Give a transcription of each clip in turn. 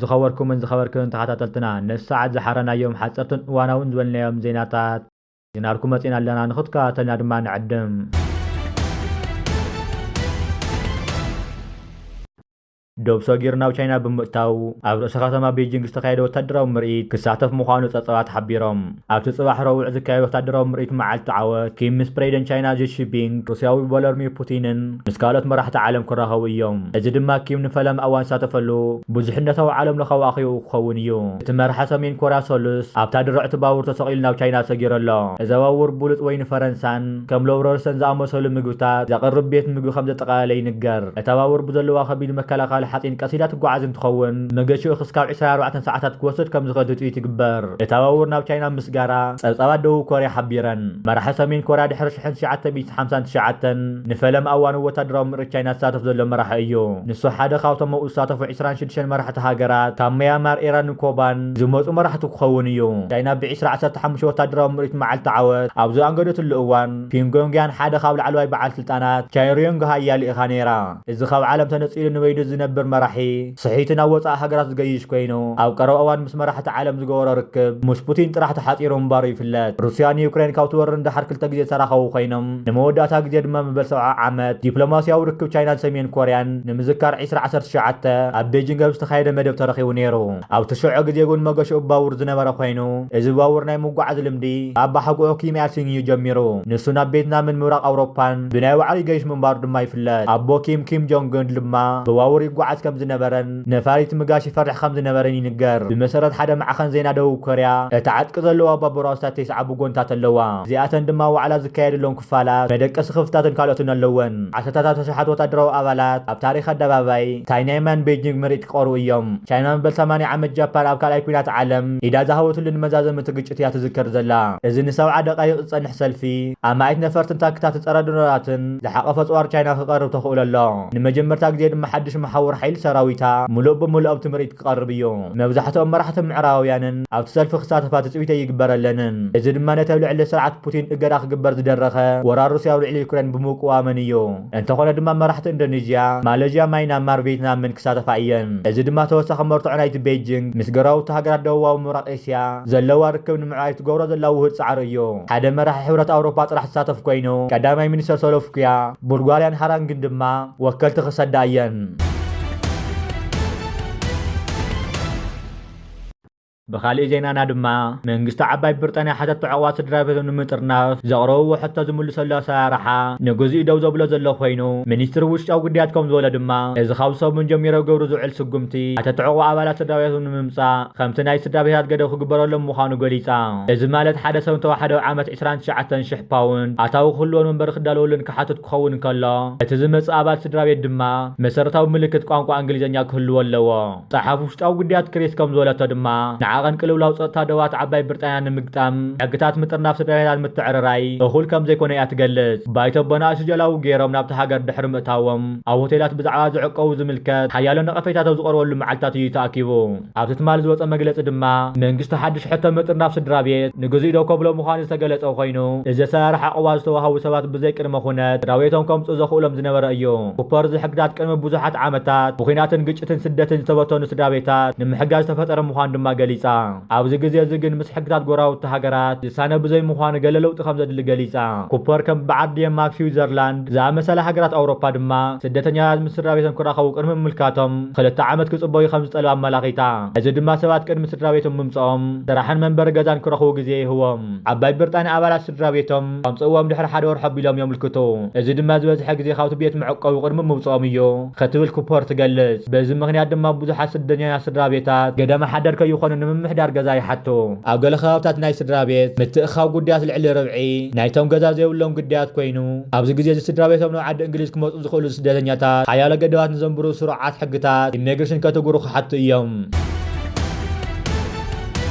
ዝኸበርኩምን ዝኸበርክን ተኸታተልትና፣ ነዚ ሰዓት ዝሓረናዮም ሓጸርትን እዋናውን ዝበልናዮም ዜናታት ሒዝናልኩም መጺና ኣለና። ንኽትከታተልና ድማ ንዕድም። ዶብ ሰጊር ናብ ቻይና ብምእታው፣ ኣብ ርእሰ ከተማ ቤጂንግ ዝተኻየደ ወታደራዊ ምርኢት ክሳተፍ ምዃኑ ጸብጻባት ሓቢሮም። ኣብቲ ጽባሕ ረቡዕ ዝካየድ ወታደራዊ ምርኢት መዓልቲ ዓወት፣ ኪም ምስ ፕሬዚደንት ቻይና ጂ ጂንፒንግ፣ ሩስያዊ ቮሎድሚር ፑቲንን ምስ ካልኦት መራሕቲ ዓለም ክራኸቡ እዮም። እዚ ድማ ኪም ንፈለማ እዋን ዝሳተፈሉ ብዙሕነታዊ ዓለምለኻዊ ኣኼባኡ ክኸውን እዩ። እቲ መራሒ ሰሜን ኮርያ ሰሉስ ኣብታ ድርዕቲ ባቡር ተሰቒሉ ናብ ቻይና ሰጊሩ ኣሎ። እዛ ባቡር ብሉጽ ወይኒ ፈረንሳን ከም ሎብረርሰን ዝኣመሰሉ ምግብታት ዘቕርብ ቤት ምግቢ ከም ዘጠቓለለ ይንገር። እታ ባቡር ብዘለዋ ከቢድ መከላኸሊ ሓጺን ቀስ ኢላ ትጓዓዝ እንትኸውን፣ መገሽኡ ክስካብ ዕስራን ኣርባዕተን ሰዓታት ክወስድ ከም ዝኽእል ትጽቢት ይግበር። እታ ባቡር ናብ ቻይና ምስጋራ ጸብጻባት ደቡብ ኮርያ ሓቢረን። መራሒ ሰሜን ኮርያ ድሕሪ ሽሕን ትሽዓተ ሚእትን ሓምሳን ትሽዓተን ንፈለማ እዋን ወታደራዊ ምርኢት ቻይና ዝሳተፍ ዘሎ መራሒ እዩ። ንሱ ሓደ ካብቶም ኣብኡ ዝሳተፉ ዕስራን ሽዱሽተን መራሕቲ ሃገራት ካብ ምያንማር፣ ኢራንን ኮባን ዝመጹ መራሕቲ ክኸውን እዩ። ቻይና ብዕስራ ዓሰርተ ሓሙሽተ ወታደራዊ ምርኢት መዓልቲ ዓወት ኣብ ዘኣንገደትሉ እዋን፣ ፒንጎንግያን ሓደ ካብ ላዕለዋይ በዓል ስልጣናት ቻይን ሪዮንግ ሃያ ልኢኻ ነይራ። እዚ ካብ ዓለም ተነጺሉ ንበይኑ ዝነብር መራሒ፣ ስሒቱ ናብ ወጻኢ ሃገራት ዝገይሽ ኮይኑ፣ ኣብ ቀረባ እዋን ምስ መራሕቲ ዓለም ዝገበሮ ርክብ ምስ ፑቲን ጥራሕ ተሓጺሩ ምንባሩ ይፍለጥ። ሩስያን ዩክሬን ካብ ትወርር ንደሓር ክልተ ግዜ ዝተራኸቡ ኮይኖም፣ ንመወዳእታ ግዜ ድማ መበል ሰብዓ ዓመት ዲፕሎማስያዊ ርክብ ቻይናን ሰሜን ኮርያን ንምዝካር ዕስራ ዓሰርተ ትሽዓተ ኣብ ቤጂንግ ኣብ ዝተኻየደ መደብ ተረኺቡ ነይሩ። ኣብቲ ሽዑ ግዜ እውን መገሽኡ ባቡር ዝነበረ ኮይኑ፣ እዚ ባቡር ናይ ምጉዓዝ ልምዲ ካብ ኣባሓጎኡ ኪም ኢልሱንግ እዩ ጀሚሩ። ንሱ ናብ ቬትናምን ምብራቕ ኣውሮፓን ብናይ ባዕሉ ይገይሽ ምንባሩ ድማ ይፍለጥ። ኣቦ ኪም፣ ኪም ጆንግ ኡን ድማ ብባቡር ይጓዓዝ ከም ዝነበረን ነፋሪት ምጋሽ ይፈርሕ ከም ዝነበረን ይንገር። ብመሰረት ሓደ ማዕኸን ዜና ደቡብ ኮርያ፣ እቲ ዓጥቂ ዘለዋ ባቡር ኣብ ተስዓ ብጎንታት ኣለዋ። እዚኣተን ድማ ዋዕላ ዝካየደሎም ክፋላት፣ መደቀሲ ክፍልታትን ካልኦትን ኣለወን። ዓሰርተታት ኣሽሓት ወታደራዊ ኣባላት ኣብ ታሪኽ ኣደባባይ ታይናይማን ቤጂንግ ምርኢት ክቐርቡ እዮም። ቻይና መበል ሰማንያ ዓመት ጃፓን ኣብ ካልኣይ ኲናት ዓለም ኢዳ ዝሃበትሉ ንመዛዘሚ እቲ ግጭት እያ ትዝክር ዘላ። እዚ ንሰብዓ ደቓይቕ ዝጸንሕ ሰልፊ፣ ኣማኢት ነፈርትን ታንክታት ጸረ ድሮናትን ዝሓቐፈ ጸዋር ቻይና ክቐርብ ተኽእሎ ኣሎ። ንመጀመርታ ግዜ ድማ ሓድሽ መሓውር ሓይሊ ሰራዊታ ምሉእ ብምሉእ ኣብቲ ምርኢት ክቐርብ እዩ። መብዛሕትኦም መራሕቲ ምዕራባውያንን ኣብቲ ሰልፊ ክሳተፋ ትጽቢት ኣይግበረለንን። እዚ ድማ ነቲ ኣብ ልዕሊ ስርዓት ፑቲን እገዳ ክግበር ዝደረኸ ወራር ሩስያ ኣብ ልዕሊ ዩክሬን ብምቅዋመን እዩ። እንተኾነ ድማ መራሕቲ ኢንዶኔዥያ፣ ማሌዥያ፣ ማይናማር፣ ቬትናምን ክሳተፋ እየን። እዚ ድማ ተወሳኺ መርትዖ ናይቲ ቤጂንግ ምስ ጎረባብቲ ሃገራት ደቡባዊ ምብራቕ ኤስያ ዘለዋ ርክብ ንምዕባይ ትገብሮ ዘላ ውሁድ ጻዕሪ እዩ። ሓደ መራሒ ሕብረት ኣውሮፓ ጥራሕ ዝሳተፍ ኮይኑ፣ ቀዳማይ ሚኒስተር ሰሎፍኩያ ቡልጓርያን ሃራንግን ድማ ወከልቲ ክሰዳ እየን። ብኻልእ ዜናና ድማ፣ መንግስቲ ዓባይ ብሪጣንያ ሓተት ዕቑባት ስድራ ቤቶም ንምጥርናፍ ዘቕረብዎ ሕቶ ዝምልሰሉ ኣሰራርሓ ንግዚኡ ደው ዘብሎ ዘሎ ኮይኑ፣ ሚኒስትሪ ውሽጣዊ ጉዳያት ከም ዝበሎ ድማ፣ እዚ ካብ ሰሙን ጀሚሩ ግብሩ ዝውዕል ስጉምቲ፣ ሓተት ዕቑባ ኣባላት ስድራ ቤቶም ንምምጻእ፣ ከምቲ ናይ ስድራ ቤታት ገደብ ክግበረሎም ምዃኑ ገሊጻ። እዚ ማለት ሓደ ሰብ ንተዋሕዶ ዓመት ዕስራን ትሽዓተን ሽሕ ፓውንድ ኣታዊ ክህልዎን መንበሪ ክዳለወሉን ክሓትት ክኸውን እንከሎ፣ እቲ ዝመጽእ ኣባል ስድራ ቤት ድማ መሰረታዊ ምልክት ቋንቋ እንግሊዝኛ ክህልዎ ኣለዎ። ጸሓፊ ውሽጣዊ ጉዳያት ክሪስ ከም ዝበለቶ ድማ፣ ንዓቐን ቅልውላው ጸጥታ ዶባት ዓባይ ብሪጣንያ ንምግጣም ሕግታት ምጥርናፍ ስድራ ቤታት ምትዕርራይ እኹል ከም ዘይኮነ እያ ትገልጽ። ባይቶ ብንኣሽቱ ጀላቡ ገይሮም ናብቲ ሃገር ድሕሪ ምእታዎም፣ ኣብ ሆቴላት ብዛዕባ ዝዕቀቡ ዝምልከት ሓያሎ ነቐፌታታት ዝቐርበሉ መዓልታት እዩ ተኣኪቡ። ኣብቲ ትማሊ ዝወጸ መግለጺ ድማ፣ መንግስቲ ሓድሽ ሕቶ ምጥርናፍ ስድራ ቤት ንግዚኡ ደው ከብሎ ምዃኑ ዝተገለጸ ኮይኑ፣ እዚ ኣሰራርሓ ዕቑባ ዝተዋህቡ ሰባት ብዘይ ቅድመ ኩነት ስድራ ቤቶም ከምጽኡ ዘኽእሎም ዝነበረ እዩ። ኩፐር፣ እዚ ሕግታት ቅድሚ ብዙሓት ዓመታት ብኲናትን ግጭትን ስደትን ዝተበተኑ ስድራ ቤታት ንምሕጋዝ ዝተፈጠረ ምዃኑ ድማ ገሊጻ። ኣብዚ ግዜ እዚ ግን ምስ ሕግታት ጎረባብቲ ሃገራት ዝሳነ ብዘይምዃኑ ገለ ለውጢ ከም ዘድሊ ገሊጻ። ኩፐር ከም በዓል ዴንማርክ፣ ስዊዘርላንድ ዝኣመሰላ ሃገራት ኣውሮፓ ድማ ስደተኛታት ምስ ስድራ ቤቶም ክራኸቡ ቅድሚ ምምልካቶም ክልተ ዓመት ክጽበዩ ከም ዝጠልባ ኣመላኺታ። እዚ ድማ ሰባት ቅድሚ ስድራ ቤቶም ምምጽኦም ስራሕን መንበሪ ገዛን ክረኽቡ ግዜ ይህቦም። ዓባይ ብሪጣንያ ኣባላት ስድራ ቤቶም ከምጽእዎም ድሕሪ ሓደ ወርሒ ኣቢሎም የምልክቱ። እዚ ድማ ዝበዝሐ ግዜ ካብቲ ቤት መዕቆቢ ቅድሚ ምውጽኦም እዩ ክትብል ኩፐር ትገልጽ። በዚ ምኽንያት ድማ ብዙሓት ስደተኛታት ስድራ ቤታት ገዳመ ሓደር ከይኾኑ ንምምሕዳር ገዛ ይሓቱ። ኣብ ገለ ከባብታት ናይ ስድራ ቤት ምትእኻብ ጉዳያት ልዕሊ ርብዒ ናይቶም ገዛ ዘይብሎም ግዳያት ኮይኑ፣ ኣብዚ ግዜ እዚ ስድራ ቤቶም ናብ ዓዲ እንግሊዝ ክመጹ ዝኽእሉ ስደተኛታት ሓያሎ ገደባት ንዘንብሩ ስሩዓት ሕግታት ኢሚግሬሽን ከትግብሩ ክሓቱ እዮም።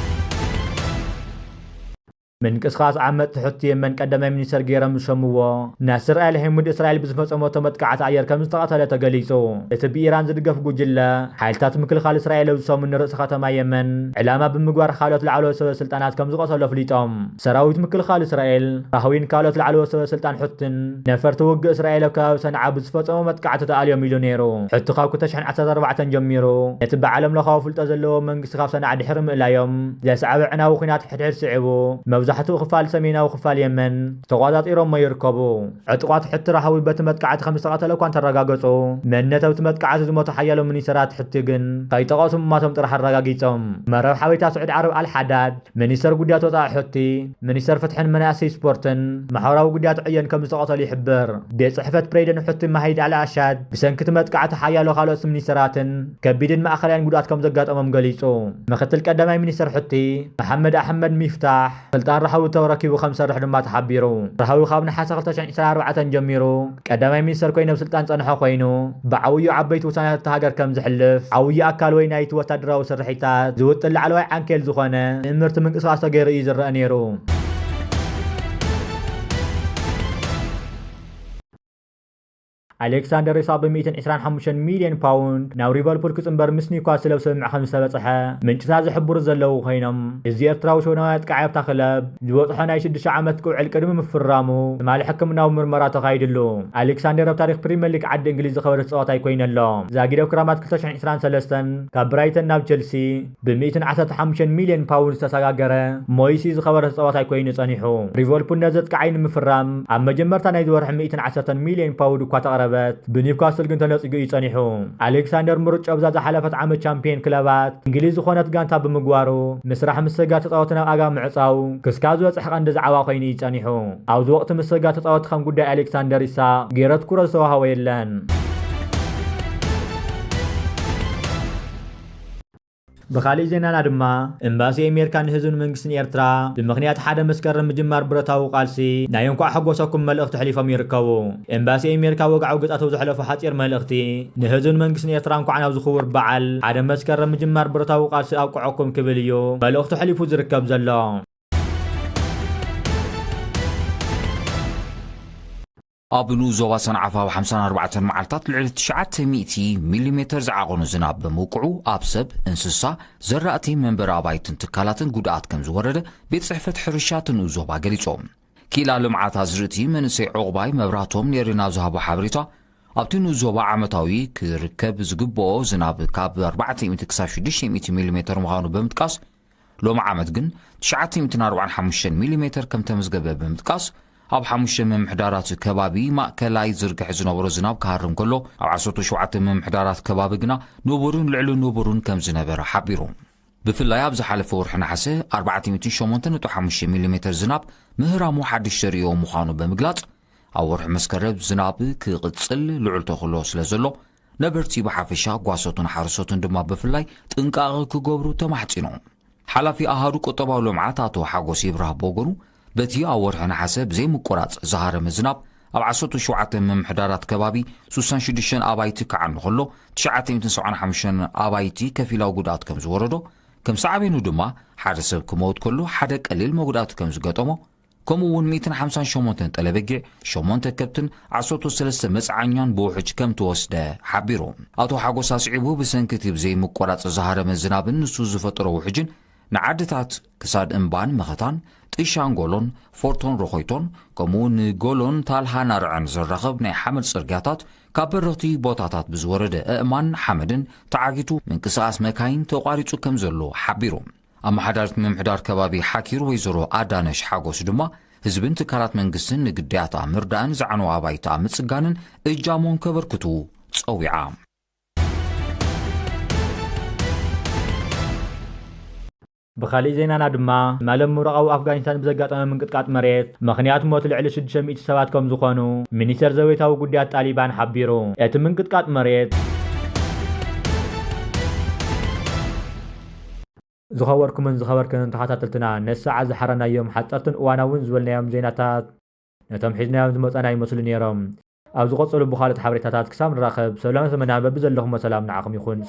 ምንቅስቓስ ዓመጽቲ ሕቲ የመን ቀዳማይ ሚኒስተር ገይሮም ዝሸምዎ ናስር ኣል ሐሙድ እስራኤል ብዝፈጸመቶ መጥቃዕቲ ኣየር ከም ዝተቐተለ ተገሊጹ። እቲ ብኢራን ዝድገፍ ጉጅለ ሓይልታት ምክልኻል እስራኤል ኣብዚ ሰሙን ንርእሲ ከተማ የመን ዕላማ ብምግባር ካልኦት ላዕለዎት ሰበ ስልጣናት ከም ዝቐተሎ ኣፍሊጦም። ሰራዊት ምክልኻል እስራኤል ራህዊን ካልኦት ላዕለዎት ሰበ ስልጣን ሕትን ነፈርቲ ውግእ እስራኤል ኣብ ከባቢ ሰንዓ ብዝፈጸሞ መጥቃዕቲ ተኣልዮም ኢሉ ነይሩ። ሕቲ ካብ ክልተ ሽሕን ዓሰርተ ኣርባዕተን ጀሚሩ ነቲ ብዓለም ለኻዊ ፍልጠት ዘለዎ መንግስቲ ካብ ሰንዓ ድሕሪ ምእላዮም ዘስዓበ ዕናዊ ኲናት ሕድሕድ ስዒቡ መብዛሕትኡ ክፋል ሰሜናዊ ክፋል የመን ተቖጻጺሮሞ ይርከቡ። ዕጡቓት ሕቲ ራህዊ በቲ መጥቃዕቲ ከም ዝተቐተለ እኳ እንተረጋገጹ፣ መንነት ኣብቲ መጥቃዕቲ ዝሞቱ ሓያሎ ሚኒስተራት ሕቲ ግን ከይጠቐሱ ምማቶም ጥራሕ ኣረጋጊጾም። መረብ ሓበሬታ ስዑዲ ዓረብ ኣልሓዳድ፣ ሚኒስተር ጉዳያት ወጻኢ ሕቲ፣ ሚኒስተር ፍትሕን መናእሰይ ስፖርትን ማሕበራዊ ጉዳያት ዕዮን ከም ዝተቐተሉ ይሕብር። ቤት ጽሕፈት ፕሬዚደንት ሕቲ ማሂድ ኣልኣሻድ ብሰንኪ እቲ መጥቃዕቲ ሓያሎ ካልኦት ሚኒስተራትን ከቢድን ማእከላይን ጉድኣት ከም ዘጋጠሞም ገሊጹ። ምክትል ቀዳማይ ሚኒስተር ሕቲ መሓመድ ኣሕመድ ሚፍታሕ ስልጣን ራህዊ ተረኪቡ ከም ዝሰርሕ ድማ ተሓቢሩ። ራህዊ ካብ ነሓሰ ክልተ ሽሕን ዕስራን ኣርባዕተን ጀሚሩ ቀዳማይ ሚኒስተር ኮይኑ ኣብ ስልጣን ዝጸንሐ ኮይኑ፣ ብዓብዩ ዓበይቲ ውሳኔታት እታ ሃገር ከም ዝሕልፍ፣ ዓብዩ ኣካል ወይ ናይቲ ወታደራዊ ስርሒታት ዝውጥን ላዕለዋይ ዓንኬል ዝኾነ ምእምርቲ ምንቅስቓስ ተገይሩ እዩ ዝረአ ነይሩ። ኣሌክሳንደር ኢሳቕ ብ ሚእትን ዕስራን ሓሙሽተን ሚልዮን ፓውንድ ናብ ሊቨርፑል ክጽንበር ምስ ኒውካስል ኣብ ስምምዕ ከም ዝተበጽሐ ምንጭታት ዝሕብሩ ዘለዉ ኮይኖም፣ እዚ ኤርትራዊ ሽወደናዊ ኣጥቃዓይ ኣብታ ክለብ ዝበጽሖ ናይ ሽዱሽተ ዓመት ክውዕል ቅድሚ ምፍርራሙ ትማሊ ሕክምናዊ ምርመራ ተኻይድሉ። ኣሌክሳንደር ኣብ ታሪኽ ፕሪምየር ሊግ ዓዲ እንግሊዝ ዝኸበረ ተጻዋታይ ኮይኑ ኣሎ። ዛጊድ ኣብ ክራማት ክልተ ሽሕን ዕስራን ሰለስተን ካብ ብራይተን ናብ ቸልሲ ብ ሚእትን ዓሰርተ ሓሙሽተን ሚልዮን ፓውንድ ዝተሰጋገረ ሞይሲ ዝኸበረ ተጻዋታይ ኮይኑ ጸኒሑ። ሊቨርፑል ነዚ ኣጥቃዓይ ንምፍራም ኣብ መጀመርታ ናይዚ ወርሒ ሚእትን ዓሰርተን ሚልዮን ፓውንድ እኳ ተቕረበት፣ ብኒውካስል ግን ተነጺጉ እዩ ጸኒሑ። ኣሌክሳንደር ምርጫ ብዛ ዝሓለፈት ዓመት ቻምፒየን ክለባት እንግሊዝ ዝኾነት ጋንታ ብምግባሩ፣ ምስራሕ ምስ ሰጋ ተጻወቲ ናብ ኣጋ ምዕጻው ክስካብ ዝበጽሕ ቀንዲ ዛዕባ ኮይኑ እዩ ጸኒሑ። ኣብዚ ወቕቲ ምስ ሰጋ ተጻወቲ ከም ጉዳይ ኣሌክሳንደር ኢሳቕ ገይረ ትኩረት ዝተዋህቦ የለን። ብኻሊእ ዜናና ድማ፣ ኤምባሲ ኣሜሪካ ንህዝብን መንግስትን ኤርትራ ብምኽንያት ሓደ መስከረም ምጅማር ብረታዊ ቃልሲ ናይ እንኳዕ ሓጎሰኩም መልእኽቲ ኣሕሊፎም ይርከቡ። ኤምባሲ ኣሜሪካ ወግዓዊ ገጻቱ ኣብ ዘሕለፎ ሓጺር መልእኽቲ፣ ንህዝብን መንግስትን ኤርትራ እንኳዕ ናብዚ ክቡር በዓል ሓደ መስከረም ምጅማር ብረታዊ ቃልሲ ኣብቅዐኩም ክብል እዩ መልእኽቱ ኣሕሊፉ ዝርከብ ዘሎ። ኣብ ንኡስ ዞባ ሰንዓፈ ኣብ ሓምሳን ኣርባዕተን መዓልታት ልዕሊ ትሽዓተ ሚእቲ ሚሊሜተር ዝዓቐኑ ዝናብ ብምውቅዑ፣ ኣብ ሰብ፣ እንስሳ፣ ዘራእቲ፣ መንበሪ ኣባይትን ትካላትን ጉድኣት ከም ዝወረደ ቤት ጽሕፈት ሕርሻ እቲ ንኡስ ዞባ ገሊጹ። ክኢላ ልምዓት ኣዝርእቲ መንእሰይ ዑቕባይ መብራህቶም ኔሪ ናብ ዝሃቦ ሓበሬታ፣ ኣብቲ ንኡስ ዞባ ዓመታዊ ክርከብ ዝግብኦ ዝናብ ካብ ኣርባዕተ ሚእቲ ክሳብ ሽዱሽተ ሚእቲ ሚሊሜተር ምዃኑ ብምጥቃስ፣ ሎሚ ዓመት ግን ትሽዓተ ሚእትን ኣርባዓን ሓሙሽተን ሚሊሜተር ከም ተመዝገበ ብምጥቃስ፣ ኣብ ሓሙሽተ ምምሕዳራት ከባቢ ማእከላይ ዝርግሕ ዝነበሮ ዝናብ ክሃርም ከሎ፣ ኣብ ዓሰርተ ሸውዓተ ምምሕዳራት ከባቢ ግና ንቡርን ልዕሊ ንቡርን ከም ዝነበረ ሓቢሩ። ብፍላይ ኣብ ዝሓለፈ ወርሒ ነሓሰ ኣርባዕተ ሚእትን ሸሞንተ ነጥቢ ሓሙሽተ ሚሊሜተር ዝናብ ምህራሙ ሓድሽ ተርእዮ ምዃኑ ብምግላጽ፣ ኣብ ወርሒ መስከረም ዝናብ ክቕጽል ልዑል ተኽእሎ ስለ ዘሎ፣ ነበርቲ ብሓፈሻ፣ ጓሶትን ሓረስቶትን ድማ ብፍላይ ጥንቃቐ ክገብሩ ተማሕጺኑ። ሓላፊ ኣሃዱ ቁጠባዊ ልምዓት ኣቶ ሓጎስ ይብራህ ብወገኑ፣ በቲ ኣብ ወርሒ ነሓሰ ብዘይምቁራጽ ዝሃረመ ዝናብ፣ ኣብ ዓሰርተ ሸውዓተ ምምሕዳራት ከባቢ ሱሳን ሽዱሽተን ኣባይቲ ክዓኑ ከሎ፣ ትሽዓተ ሚእትን ሰብዓን ሓሙሽተን ኣባይቲ ከፊላዊ ጉድኣት ከም ዝወረዶ፣ ከም ሳዕቤኑ ድማ ሓደ ሰብ ክመውት ከሎ፣ ሓደ ቀሊል መጉዳእቲ ከም ዝገጠሞ፣ ከምኡ እውን ሚእትን ሓምሳን ሸሞንተን ጠለበጊዕ፣ ሸሞንተ ከብትን ዓሰርተ ሰለስተ መጽዓኛን ብውሕጅ ከም ተወስደ ሓቢሩ። ኣቶ ሓጎስ ኣስዒቡ፣ ብሰንኪ እቲ ብዘይምቆራጽ ዝሃረመ ዝናብን ንሱ ዝፈጠሮ ውሕጅን ንዓድታት ክሳድ እምባን መኸታን፣ ጥሻን ጎሎን፣ ፎርቶን ሮኾይቶን፣ ከምኡ እውን ንጎሎን ታልሃ ናርዐን ዘራኽብ ናይ ሓመድ ጽርግያታት ካብ በረኽቲ ቦታታት ብዝወረደ ኣእማን ሓመድን ተዓጊቱ ምንቅስቓስ መካይን ተቋሪጹ ከም ዘሎ ሓቢሩ። ኣመሓዳሪት ምምሕዳር ከባቢ ሓኪር ወይዘሮ ኣዳነሽ ሓጎስ ድማ ህዝብን ትካላት መንግስትን ንግዳያት ኣብ ምርዳእን ዝዓነዋ ኣባይቲ ኣብ ምጽጋንን እጃሞም ከበርክቱ ጸዊዓ። ብኻሊእ ዜናና ድማ፣ ትማሊ ኣብ ምብራቓዊ ኣፍጋኒስታን ብዘጋጠመ ምንቅጥቃጥ መሬት ምኽንያት ሞት ልዕሊ ሽዱሽተ ሚእቲ ሰባት ከም ዝኾኑ ሚኒስተር ዘቤታዊ ጉዳያት ጣሊባን ሓቢሩ። እቲ ምንቅጥቃጥ መሬት ዝኸበርኩምን ዝኸበርክን ተኸታተልትና፣ ነዚ ሰዓት ዝሓረናዮም ሓጸርትን እዋናውን ዝበልናዮም ዜናታት ነቶም ሒዝናዮም ዝመጸና ይመስሉ ነይሮም። ኣብ ዝቐጸሉ ብኻልኦት ሓበሬታታት ክሳብ ንራኸብ፣ ሰላም ተመናበቢ ዘለኹሞ ሰላም ንዓኹም ይኹን።